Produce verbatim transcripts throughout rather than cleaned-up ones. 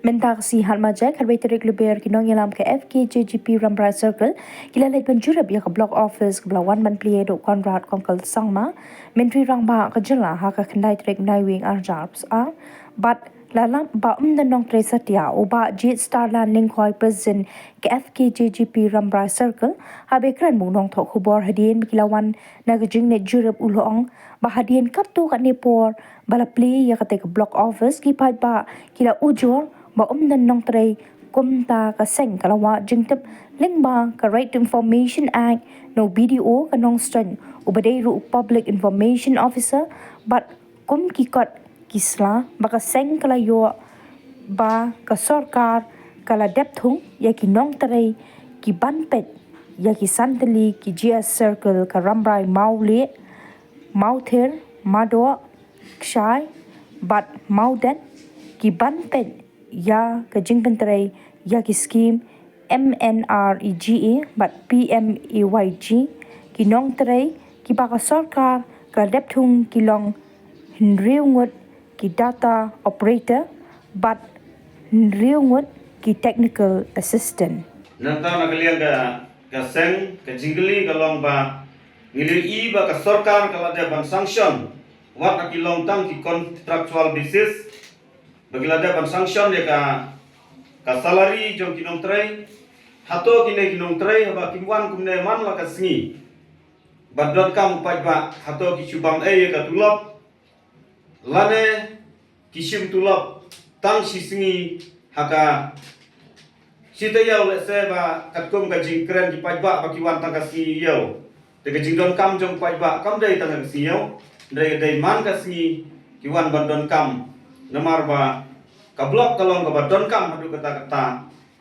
Mynta ka sngi Hatmaja, khatwei tarik Lber, ki nongïalam ka F K J G P Rambrai Circle ki la leit ban jurip ïa ka Block Office kaba la wan ban plie da u Conrad Kongkal Sangma, Myntri Rangbah ka jylla, ha ka khyndai tarik Naiwieng arhajar arphew ar. Bad la lap ba ym don nongtrei satia. U Bah Jitstarland Lyngkhoi, President ka F K J G P Rambrai Circle, haba kren bad ki nongthoh khubor hadien ba ki la wan na ka jingleit jurip, u la ong ba hadien katto katne por ba la plie ïa katei ka Block Office, ki paidbah ki la ujor ba ym don nongtrei. Kumta ka seng ka la wad jingtip lyngba ka Right to Information Act na u B D O ka Nongstoiñ, uba dei ruh u Public Information Officer, bad kum ki kot ki sla ba ka seng ka la ïoh ba ka sorkar ka la dep thung ïa ki nongtrei ki ban peit ïa ki san tylli ki G S Circle, ka Rambrai, Mawlieh, Mawthir, Madoh, Kshai bad Mawdet, ki ban peit ïa ka jingpyntrei ïa ki skim M N R E G A bad P M A Y G. Ki nongtrei kiba ka sorkar ka la dep thung ki long hynriew ngut ki data operator bad hynriew ngut ki technical assistant. Nangta na ka liang ka, ka seng, ka jingkylli ka long ba ngi la ïohi ba ka sorkar ka la dep ban sanction, wat la ki long tang ki contractual basis, ba ki la dep ban sanction ïa ka, ka salary jong ki nongtrei. Hato kine ki nongtrei haba kim wan kumne man la ka sngi ban donkam u paidbah, hato ki shu bam ei ïa ka tulop? Lane ki shim tulop tang shi sngi ha ka shi taïew, lehse ba katkum ka jingkren ki paidbah ba ki wan tang ka sngi ïew. Te ka jingdonkam jong paidbah kam dei tang ka sngi ïew, hynrei ka dei man ka sngi ki wan ban donkam. Namar ba ka block ka long kaba donkam haduh katta katta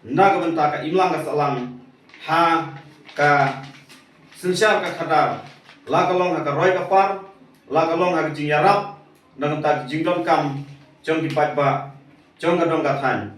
na ka bynta ka imlang ka sahlang ha ka synshar ka khadar, la ka long ha ka roi ka par, la ka long ha ka jingïarap na ka bynta ka jingdonkam jong ki paidbah jong ka dong ka thaiñ.